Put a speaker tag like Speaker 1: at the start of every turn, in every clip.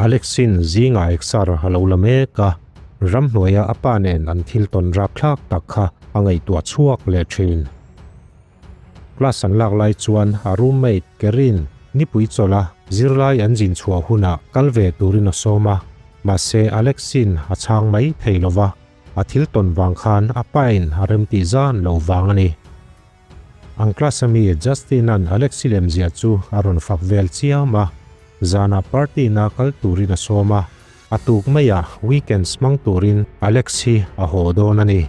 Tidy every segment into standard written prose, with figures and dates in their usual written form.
Speaker 1: Alexin zingah exer a lo la mek a, ramhnuaia a pa nen an thil tawn rapthlak tak kha a ngaihtuah chhuak leh thin. Class an lak lai chuan a roommate Kerin nipui chawlh a zirlai an zin chhuah hunah kal ve turin a sawm a, mahse Alexin a chhang mai thei lo va, a thil tawn vang khan a pain a remtih zan lo vang a ni. An class a mi Justin-a'n Alexi lemziah chu a rawn fak vel chiam a, zanah party na kal turin a sawm a, a tuk maiah weekends hmang turin Alex hi a haw dawn a ni.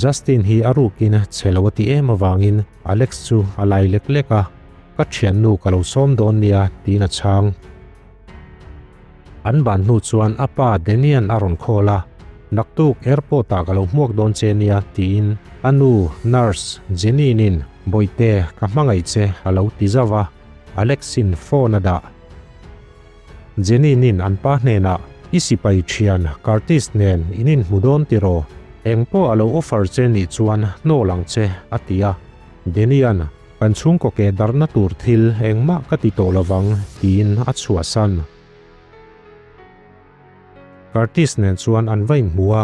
Speaker 1: Justin hi a rukin che lo a ti em avangin Alex chu a lai lek lek a, Ka thiannu ka lo sawm dawn nia tiin a chhang. An ban hnu chuan a pa Danian a rawn call a, Naktuk airport ah ka lo hmuak dawn che nia tiin a nu nurse Jeanine-in Bawihte ka hmangaih che a lo ti zauh a, Alex-in phone a dah. Jeanine-in an pa hnenah I sipai thian Curtis nen in inhmu dawn tiraw? Engpawh a lo offer che nih chuan hnawl ang che a ti a, Danian Kan chhungkaw ke darhna tur thil engmah ka ti tawh lovang tiin a chhuahsan. Curtis nen chuan an va inhmu a,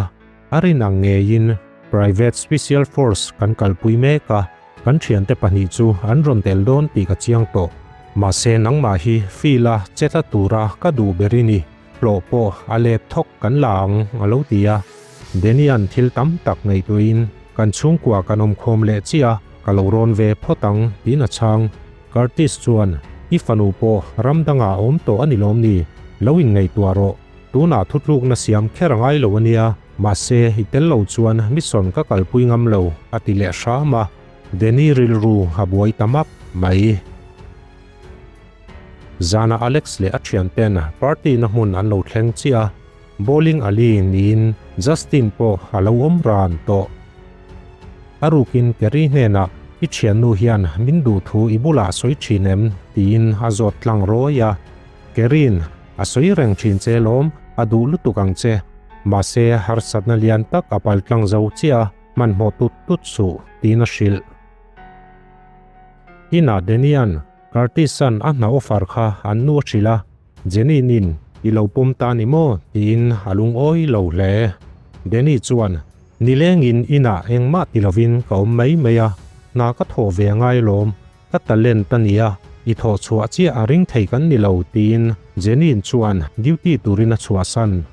Speaker 1: a rin ang ngeiin Private Special Force kan kalpui mek a, kan thiante pahnih chu an rawn tel dawn tih ka chiang tawh. Mahse nangmah hi field a che tla tura ka duh ber i ni, hlawh pawh a let thawk kan la ang a lo ti a. Denian thil tam tak ngaihtuahin kan chhungkua kan awmkhawm leh chiah a, Ka lo rawn ve phawt ang, tiin a chhang. Curtis chuan, I fanu pawh ram dangah a awm tawh a ni lawm ni? Lo inngaihtuah rawh. Tunah thutlukna siam kher a ngai lo a nia, mahse i tel lo chuan mission ka kalpui ngam lo, a ti leh hram a. Danny rilru a buai ta map mai. Zanah Alex leh a thianten party na hmun an lo thleng chiah a, bowling alley niin Justin pawh a lo awm ran tawh. A rukin Kerry hnenah, I thiannu hian min duh thu i bulah sawi thin em? tiin a zawt tlang rawi a. Kerry'n, A sawi reng thin che lawm, a duh lutuk ang che. Mahse, harsatna lian tak a pal tlang zo chiah a, hmanhmawh tut tut suh, tiin a hrilh. Inah Dania'n Curtis-a'n a hna offer kha an nu a hrilh a, Jenny-nin i lo pawm ta ni maw? tiin a lungawi lo hle. Danny chuan, Nilengin inah engmah ti lovin ka awm mai mai a, hna ka thawh ve a ngai lawm, ka talent a nia, i thawh chhuah chiah a ring thei kan ni lo, tiin Jenny-in chuan duty turin a chhuahsan.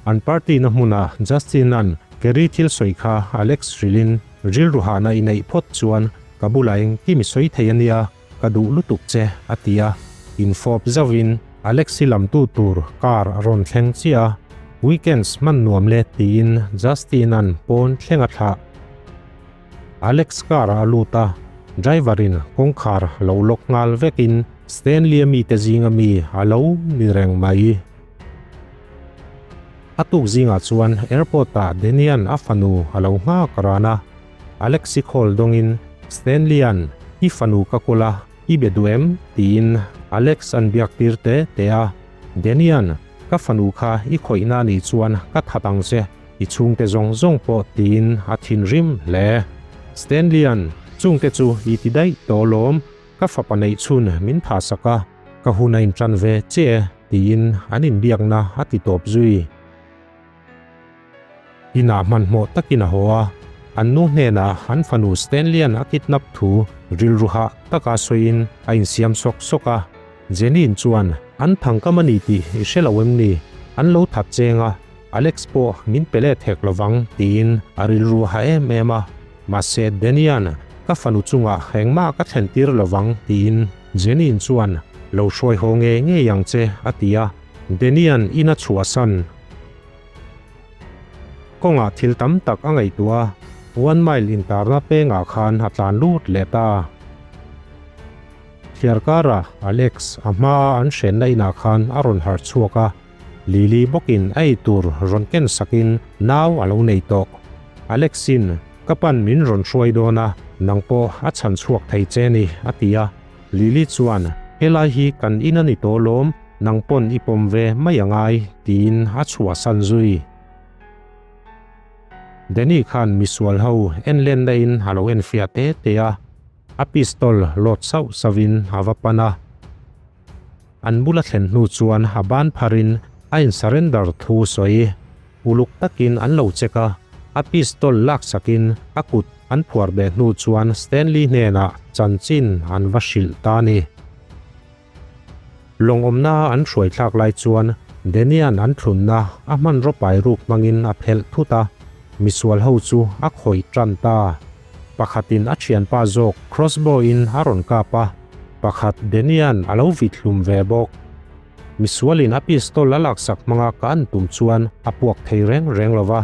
Speaker 1: An party na hmunah Justin-a'n Kerry thil sawi kha Alex hrilhin rilru hahna i neih phawt chuan ka bulah engkim i sawi thei a nia, ka duh lutuk che a ti a. Infawp zauhin Alex hi lamtu tur car a rawn thleng chiah a, weekends hman nuam le tiin Justin-a'n pawn thleng a thlah. Alex car ah a lut a, driver in kawngkhar lo lock nghal vekin Stanley-a mite zinga mi a lo ni reng mai. A tuk zingah chuan airport ah Danian a fanu a lo nghak ran a, Alexi call dawngin Stanley-a'n i fanu ka kawl a, i be duh em? tiin Alex an biak tir te te a, Danian ka fanu kha i khawihna anih chuan ka that ang che, i chhungte zawng zawng pawh tiin a thinrim hle. Stanley-a'n chungte chu i ti daih tawh lawm, ka fapa neih chhun min tha sak a, Ka hun a inṭan ve che e, tiin an inbiakna a ti tawp zui. Inah hmanhmawh takin a haw a, an nu hnenah an fanu Stanley-a'n a kidnap thu rilru hah taka sawiin a insiam sawk sawk a. Jenny-in chuan, An thangkam a ni tih i hre lo em ni? An lo that cheng a, Alex pawh min pe let hek lovang, tiin a rilru hah em em a. Mahse Danny-a'n, Ka fanu chungah engmah ka thlen tir lovang, tiin Jenny-in chuan, Lo hruai haw ngei ngei ang che, a ti a. Danny-a'n in a chhuahsan. Kawngah thil tam tak a ngaihtuah a, One Mile intarna pengah khan a tlan lut leh ta. Thliarkara Alex a hmaa an hrenna inah khan a rawn harh chhuak a, Lily bawkin a eitur rawn ken sakin nau a lo nei tawh. Alex-in, Ka pan min rawn hruai dawn a, nang pawh a chhan chhuak thei che ni, a ti a. Lily chuan, Helai hi kan in a ni tawh lawm, nang pawn i pawm ve mai a ngai, tiin a chhuahsan zui. Danny khan misual ho en lenna in a lo enfiah te te a, a pistol lawt sauh sauhin a va pan a. An bula thlen hnu chuan a ban pharin a in surrender thu sawi. Uluk takin an lo check a, a pistol laksakin a kut an phuar beh hnu chuan Stanley hnenah chanchin an va hrilh ta a ni. Lawng awmna an hruai thlak lai chuan Danian an thlunna a hmanraw pai ruk hmangin a phelh thut a, misual ho chu a khawih tan ta. Pakhatin a thianpa zawk crossbow in a rawn kap a, pakhat Danian a lo vit hlum ve bawk. Misualin a pistol a laksak hmanga ka an tum chuan a puak thei reng reng lo va,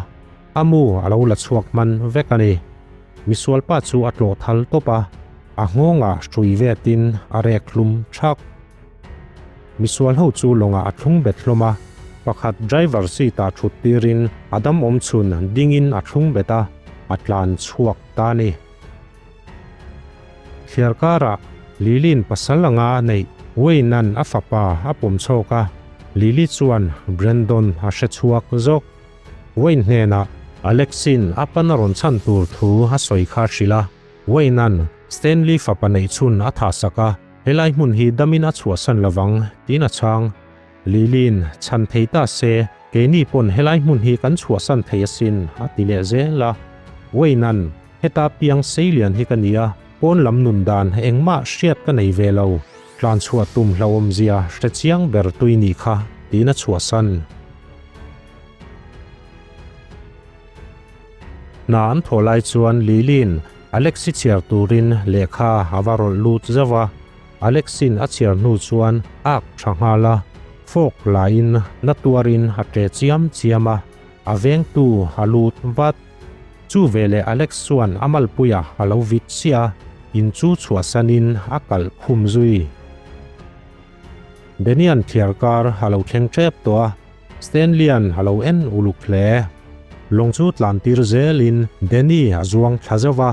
Speaker 1: a mu a lo la chhuak hman vek a ni. Misualpa chu a tlawh thal tawp a, a nghawngah hrui vetin a rek hlum thak. Misual ho chu lawngah a thlung bet hlawm a, pakhat driver seat ah thut tirin a dam awm chhun dingin a thlung bet a, a tlan chhuak ta a ni. Thliar karah Lili'n pasal anga a neih Wayne-a'n a fapa a pawm chhawk a, Lily chuan Brandon a hre chhuak zawk. Wayne hnenah Alexin a pan a rawn chhan tur thu a sawi kha a hrilh a, Wayne-a'n Stanley fapa neih chhun a thahsak a, helai hmun hi damin a chhuahsan lovang tiin a chhang. Lili'n chhan thei ta se, keini pawn helai hmun hi kan chhuahsan thei asin a ti leh zel a. Wayne-a'n Heta piang seilian hi ka ni a, pawn lam nun dan engmah hriat ka nei ve lo, tlan chhuah tum hlauhawmzia hre chiang ber tui ni kha tiin a chhuahsan. Hna an thawh lai chuan Lili'n Alexi chhiar turin lehkha a va rawlh lut zauh a, Alexin a chhiar hnu chuan ak tha nghal a, fork laiin na tuarin a ṭe chiam chiam a, a vengtu a lut vat. Chu veleh Alex chuan a malpuia a lo vit chiah a, in chu chhuahsanin a kalh khum zui. Danian thliar kar a lo thleng tep tawh a, Stanley-a'n a lo en uluk hle. Lawng chu tlan tir zelin Danny a zuang thla zeuh va,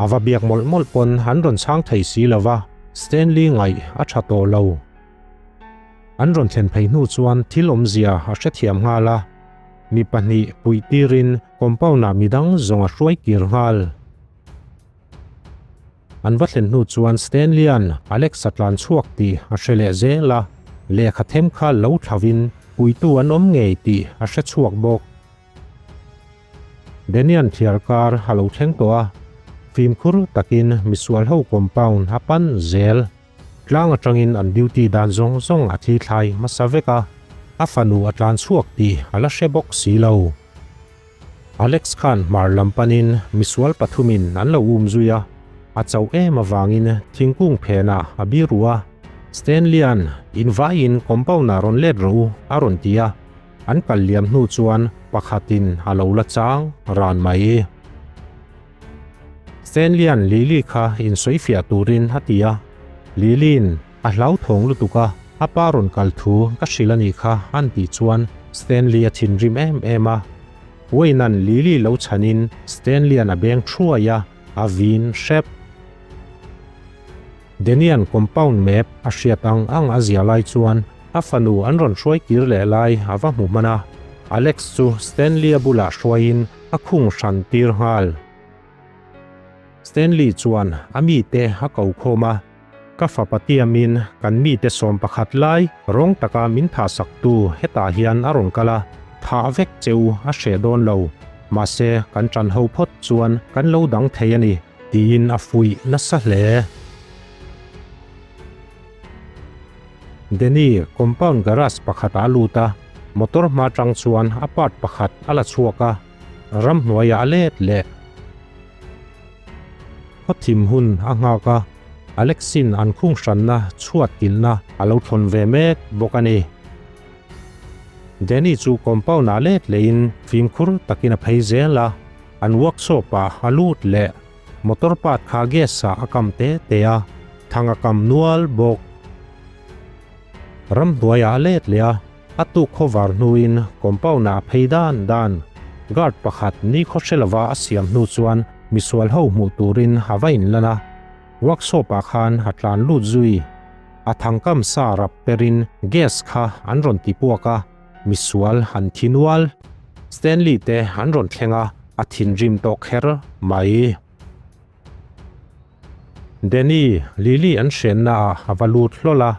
Speaker 1: a va biak mawlh mawlh pawn an rawn chhang thei si lo va, Stanley ngaih a tha tawh lo. An rawn thlen phei hnu chuan thil awmzia a hrethiam nghal a. Mi pahnih puih tirin compound ah midang zawng a hruai kir nghal. An va thlen hnu chuan Stanley-a'n Alex a tlan chhuak tih a hre leh zel a, lehkha them kha lo thlavin puitu an awm ngei tih a hre chhuak bawk. Danian thliar kar a lo thleng tawh a, fimkhur takin misual ho compound a pan zel. Tlang atangin an duty dan zawng zawng a thli thlai hmasa vek a, a fanu a tlan chhuak tih a la hre bawk si lo. Alex khan hmar lam panin misual pathumin an lo um zui a, a chauh em avangin thingkung phenah a bi ruh a, Stanley-a'n invaiin compound-ah rawn let rawh u a rawn ti a, an kal liam hnu chuan pakhatin a lo la chang ran mai. Stanley-a'n Lily kha insawifiah turin a ti a, Lily-in a hlauthawng lutuk a, a pa rawn kal thu ka hrilh a nih kha a'n tih chuan Stanley a thinrim em em a. Wayne-a'n Lily lo chhanin Stanley-a'n a beng thuai a, a vin hrep. Danny-a'n compound map a hriat ang ang a zia lai chuan a fanu an rawn hruai kir leh lai a va hmu hman a, Alex chu Stanley-a bulah hruaiin a khung hran tir nghal. Stanley chuan a mite a ko khawm a, Ka fapa tiamin kan mite 11 lai rawng taka min thahsaktu hetah hian a rawn kal a, thah vek che u a hreh dawn lo, mahse kan ṭan ho phawt chuan kan lo dang thei a ni, tiin a fuih nasa hle. Danny compound garage pakhatah a lut a, motor hma tang chuan a part pakhat a la chhuak a, ramhnuaiah a let leh. Khawthim hun a nghak a, Alexin an khung hranna chhuat kilhna a lo thawn ve mek bawk a ni. Danny chu compound ah let lehin fimkhur takin a phei zel a, an workshop ah a lut leh. Motor part kha gas ah a kam te te a, thang a kam nual bawk. Ramhnuaiah a let leh a, a tuk khawvar hnuin compound ah a phei dan dan. Guard pakhat ni khaw hre lova a siam hnu chuan misual ho hmuh turin a va inlan a, workshop ah khan a tlan lut zui. A thangkam sa rap perin gas kha an rawn ti puak a, misual an thi nual. Stanley te an rawn thleng a, a thinrim tawh kher mai. Danny, Lily an hrenna ah a va lut hlawl a.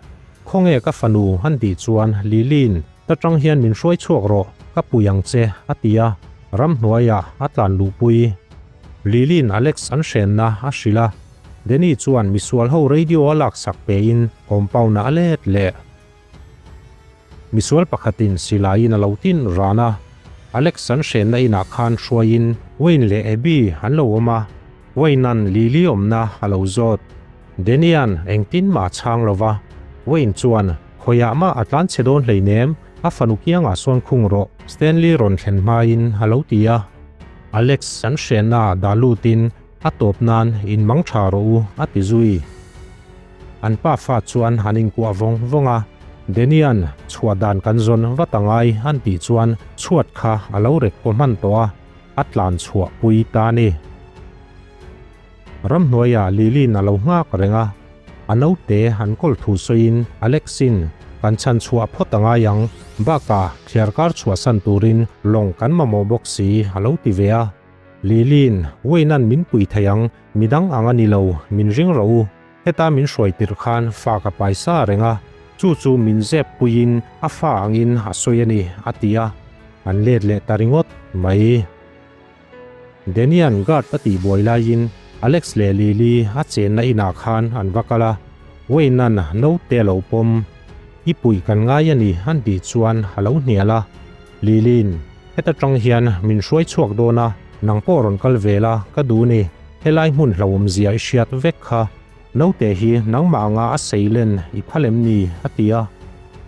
Speaker 1: Khawnge ka fanu han tih chuan Lili'n ta tang hian min hruai chhuak rawh, ka pui ang che a ti a, ramhnuaiah a tlan luhpui. Lili'n Alex an hrenna a hrilh a, Danny chuan misual ho radio a laksak pein compound ah a let leh. Misual pakhatin silaiin a lo tin ran a, Alex an hrenna inah khan hruaiin Wayne leh Abby an lo awm a, Wayne-a'n Lily awmna a lo zawt. Danny-a'n engtin mah a chhang lo va, Wayne chuan, Khawiah mah a tlan chhe dawn hleinem, a fanu kiangah sawn khung rawh, Stanley rawn thlen hmain a lo ti a. Alex an hrennaah dah lutin a tawp nan inmang tha rawh u a ti zui. An pa fa chuan an inkuah vawng vawng a, Denian chhuah dan kan zawn vat a ngai an tih chuan chhuat kha a lo rek kaw hman tawh a, a tlan chhuah pui ta a ni. Ramhnuaiah Lili'n a lo nghak reng a, a naute an kawl thu sawiin Alexin kan chhan chhuah phawt a ngai ang, bakah thliarkar chhuahsan turin lawng kan mamawh bawk si a lo ti ve a. Lili'n, Wayne-a'n min pui thei ang, midang ang a ni lo, min ring rawh u. Heta min hruai tirh khan fa ka pai sa reng a, chu chu min zep puiin a fa angin a sawi a ni, a ti a. An let leh ta ringawt mai. Danny-a'n guard a tihbuai laiin Alex leh Lily a chenna inah khan an va kal a, Wayne-a'n naute a lo pawm. I puih kan ngai a ni, an tih chuan a lo hnial a. Lili'n, Heta tang hian min hruai chhuak dawn a, nang pawh rawn kal ve la ka duh ni, helai hmun hlauhawmzia i hriat vek kha. Naute hi nangmah anga a sei len i phal em ni? a ti a.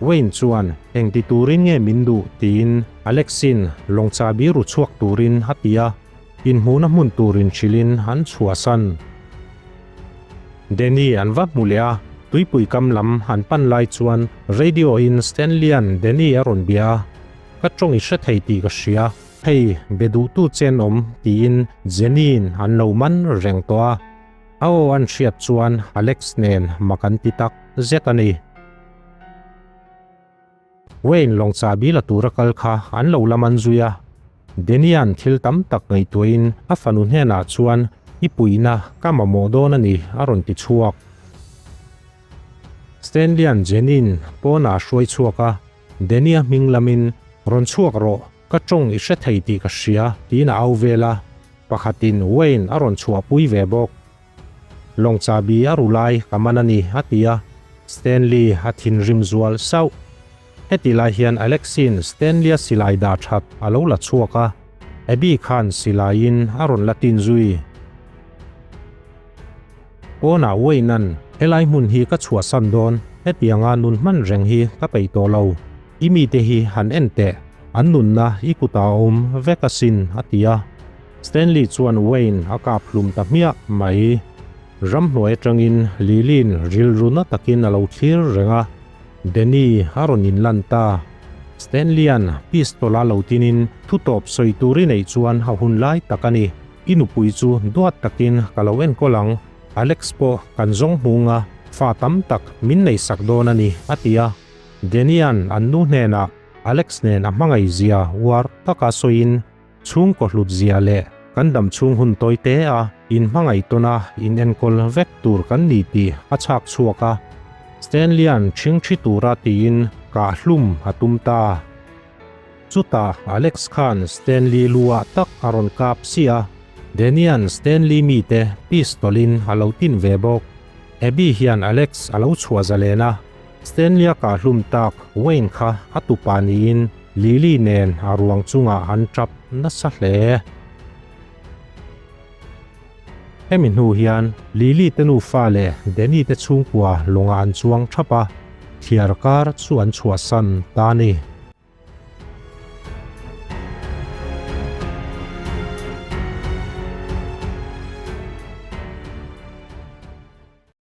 Speaker 1: Wayne chuan, Engti turin nge min duh? tiin Alexin lawng chahbi ru chhuak turin a ti a, inhmuhna hmun tur inhrilhin an chhuahsan. Danny an va hmu leh a, tuipui kam lam an pan lai chuan radio in Stanley-a'n Danny a rawn bia a, Ka tawng i hre thei tih ka hria, hei be duhtu chen awm tiin Jenny-in an lo man reng tawh a, a aw an hriat chuan Alex nen mak an ti tak zet a ni. Wayne lawng chahbi la tura kal kha an lo la man zui a, Danny-a'n thil tam tak ngaihtuahin a fanu hnenah chuan I puihna ka mamawh dawn a ni a rawn ti chhuak. Stanley-a'n Jenny-in pawnah a hruai chhuak a, Danny-a hming lamin Rawn chhuak rawh, ka tawng i hre thei tih ka hria tiin a au vel a, pakhatin Wayne a rawn chhuahpui ve bawk. Lawng chahbi a ru lai ka man a ni, a ti a. Stanley a thinrim zual sauh. Heti lai hian Alexin Stanley-a silai dah that a lo la chhuak a, Abby khan silaiin a rawn la tin zui. Pawnah Wayne-a'n, Helai hmun hi ka chhuahsan dawn, hetianga nun hman reng hi ka peih tawh lo. I mite hi han en teh, an nunna i kutah a awm vek asin, a ti a. Stanley chuan Wayne a kap hlum ta hmiah mai. Ramhnuai atangin Lili'n rilru na takin a lo thlir reng a, Danny a rawn inlan ta. Stanley-a'n pistol a lo tinin thu tawp sawi tur i neih chuan a hun lai tak a ni. I nupui chu duat takin ka lo enkawl ang, Alex pawh kan zawng hmung a, fa tam tak min neihsak dawn a ni, a ti a. Danny-a'n an nu hnenah Alex nen a hmangaihzia uar taka sawiin, Chhungkaw hlut zia leh kan dam chhung hun tawi te a in hmangaih tawn a in enkawl vek tur kan ni tih a chhak chhuak a, Stanley-a'n ṭhing ṭhi tura tiin kah hlum a tum ta. Chutah Alex khan Stanley lu ah tak a rawn kap si a, Danny-a'n Stanley mite pistol-in a lo tin ve bawk. Abby hian Alex a lo chhuah zalen a, Stanley-a kahhlum tak Wayne kha a tupa niin Lily nen a ruang chungah an tap nasa hle. Hemi hnu hian Lily te nufa leh Danny te chhungkua lawngah an chuang thap a, thliar kar chu an chhuahsan ta a ni.